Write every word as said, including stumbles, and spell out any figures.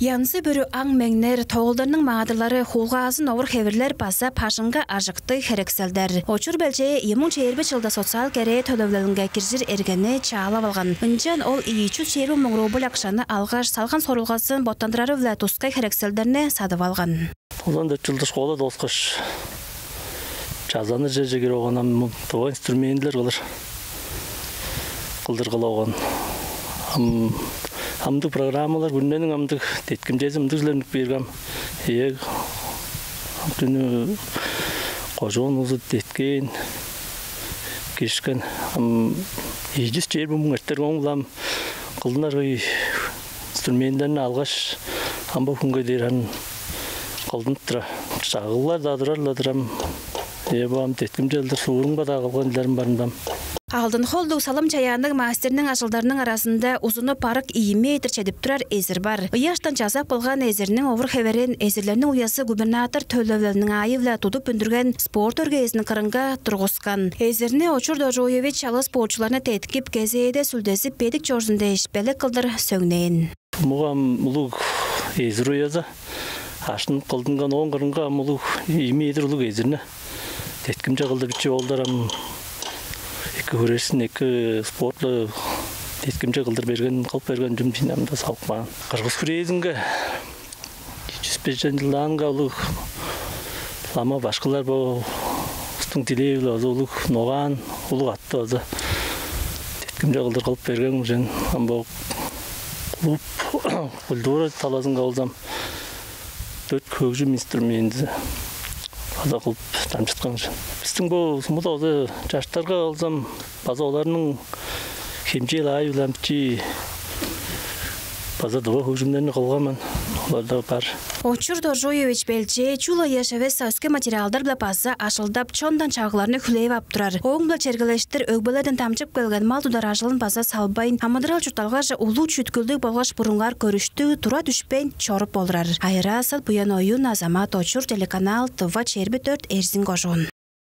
Янзы-бүрү аң-меңнер, тоолдарның маадырлары, хуулгаазын овур-хевирлер база бажыңга ажыктыг херекселдер. Очур-белчээ ийи муң чээрби чылда социал керээ төлевилелинге киржир эргени чаалап алган. Ынчан ол ийи чүс чээрби муң рубль акшаны алгаш, салган сорулгазын боттандырары-биле тускай херекселдерни садып алган. Тозан дөрт чылдыр школа дооскаш, чазаныр черже кирип алган, ам тыва инструментилер кылыр кылдыр кылып алган. Ам амдыг программалар, күрүнениң амдыг деткимчези мындыг чүвелер үнүп кээрге, ам эге күнү кожуун улузу деткээн, киришкен. Ам ийи чүс чээрби муң эртер оң улам кылдынар ой инструментилерни алгаш, ам бо хүнге дээр ам кылдынып тура. Чагыглар-даа турар-ла турам. Ээ, бо ам деткимче кылдыр суурумга-даа кылган чүүлдерим бар ындам. Алдын холдуг салым-чаяанныг мастерниң ажылдарының аразында узуну барык ийи метр чедип турар эзир бар. Ыяштан чазап кылган эзирниң овур-хеверин Эзирлерниң уязы губернатор төлевилелиниң аайы-биле тудуп үндүрген спорт өргээзиниң кырынга тургускан. Эзирни Очур Доржуевич чалгыс спортчуларны деткип, кезээде сүлдези бедик чорзун дээш, белек кылдыр сөңнээн. Муга ам улуг эзир уязы, аштынып кылдынган, ооң кырынга ам улуг, ийи метр улуг эзирни деткимче кылдыр бичии оолдар ам эки хүрежин, эки спорт-ла деткимче кылдыр берген, кылып берген чүвем дийин, ам-даа салып каан. Кыргыс хүрээзинге чүс бежен чылдаанга улуг лама башкылар бо улустуң дилээ-биле база улуг ногаан, улуг атты база деткимче кылдыр кылып берген. Ужен ам бо клуб, культура талазынга болза ам дөрт хөгжүм инструментизи база кылып дамчыткан ужен. Бистиң бо сумуда база чаштарга болза ам база оларның хемчээл аайы-биле ам бичии база тыва хөгжүмнерни кылган мен. Олар-даа бар. Очур Доржуевич белчээ чүл ыяш эвес, а өске материалдар-биле база ажылдап, чондан чагыгларны хүлээп ап турар. Ооң-биле чергелештир өгбелерден дамчып келген мал тудар ажылын база салбайн, амыдырал-чуртталгаже улуг чүткүлдүг болгаш бурунгаар көрүштүг, тура дүшпейн чоруп олурар. Айыраа Сал, Буян Оюн, Азамат Очур, телеканал «Тыва чээрби дөрт», Эрзин кожуун.